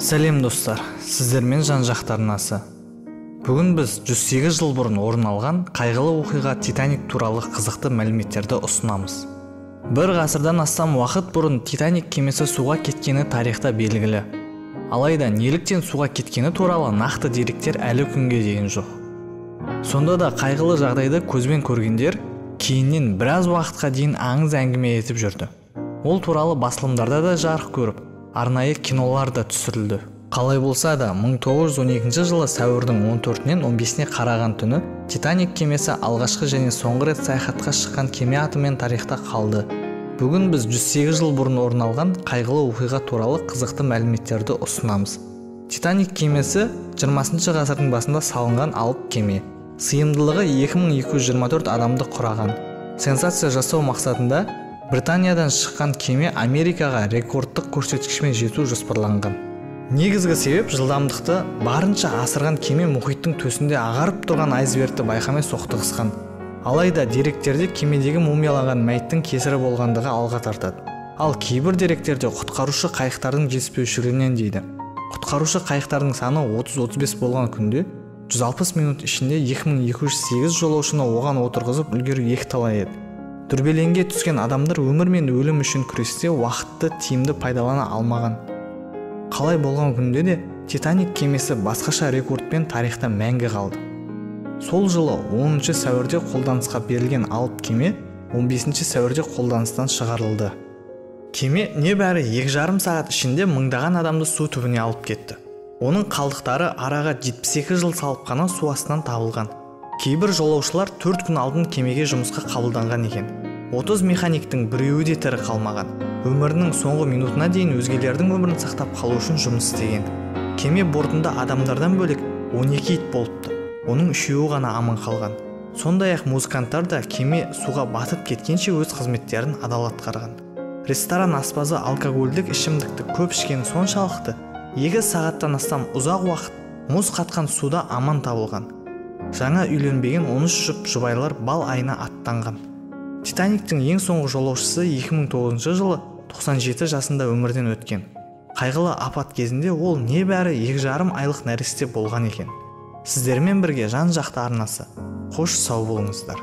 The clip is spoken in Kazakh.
Сәлем достар, сіздермен Жан-жақты арнасы. Бүгін біз 108 жыл бұрын орын алған қайғылы оқиға Титаник туралы қызықты мәліметтерді ұсынамыз. Бір ғасырдан астам уақыт бұрын Титаник кемесі суға кеткені тарихта белгілі. Алайда неліктен суға кеткені туралы нақты деректер әлі күнге дейін жоқ. Сонда да қайғылы жағдайды көзбен көргендер кейіннен біраз уақытқа дейін аңыз әңгіме етіп жүрді. Ол туралы басылымдарда да жарық көріп, арнайы кинолар да түсірілді. Қалай болса да 1912 жылы сәуірдің 14-нен 15-не қараған түні Титаник кемесі алғашқы және соңғы рет саяхатқа шыққан кеме атымен тарихта қалды. Бүгін біз 108 жыл бұрын орын алған қайғылы оқиға туралы қызықты мәліметтерді ұсынамыз. Титаник кемесі 20 ғасырдың басында салынған алып кеме. Сыйымдылығы 2224 адамды құраған. Сенсация жасау мақсатында Британиядан шыққан кеме Америкаға рекордтық көрсеткішпен жету жоспарланған. Негізгі себеп жылдамдықты барынша асырған кеме мұхиттың төсінде ағарып тұрған айсбергті байқамай соқтығысқан. Алайда деректерде кемедегі мумияланған мәйіттің кесірі болғандығы алға тартады. Ал кейбір деректерде құтқарушы қайықтардың жетіспеушілігінен дейді. Құтқарушы қайықтардың саны 30-35 болған күнде 160 минут ішінде 2208 жолаушыны оған отырғызып үлгеру екіталай еді. Дүрбелеңге түскен адамдар өмір мен өлім үшін күресте уақытты тиімді пайдалана алмаған. Қалай болған күнде де Титаник кемесі басқаша рекордпен тарихта мәңгі қалды. Сол жылы 10 сәуірде қолданысқа берілген алып кеме 15 сәуірде қолданыстан шығарылды. Кеме небәрі 2,5 сағат ішінде мыңдаған адамды су түбіне алып кетті. Оның қалдықтары араға 72 жыл салып қана су астынан табылған. Кейбір жолаушылар 4 күн алдын кемеге жұмысқа қабылданған екен. 30 механиктің біреуі де тірі қалмаған. Өмірінің соңғы минутына дейін өзгелердің өмірін сақтап қалу үшін жұмыс істеген. Кеме бортында адамдардан бөлек 12 ит болыпты. Оның үшеуі ғана аман қалған. Сондай-ақ музыканттар да кеме суға батып кеткенше өз қызметтерін адал атқарған. Ресторан аспазы алкогольдік ішімдікті көп ішкені соншалықты 2 сағаттан астам ұзақ уақыт мұз қатқан суда аман табылған. Жаңа үйленбеген 13 жұп жұбайлар бал айына аттанған. Титаниктің ең соңғы жолаушысы 2009 жылы 97 жасында өмірден өткен. Қайғылы апат кезінде ол небәрі 2,5 айлық нәресте болған екен. Сіздермен бірге Жан-жақты арнасы. Қош сау болыңыздар.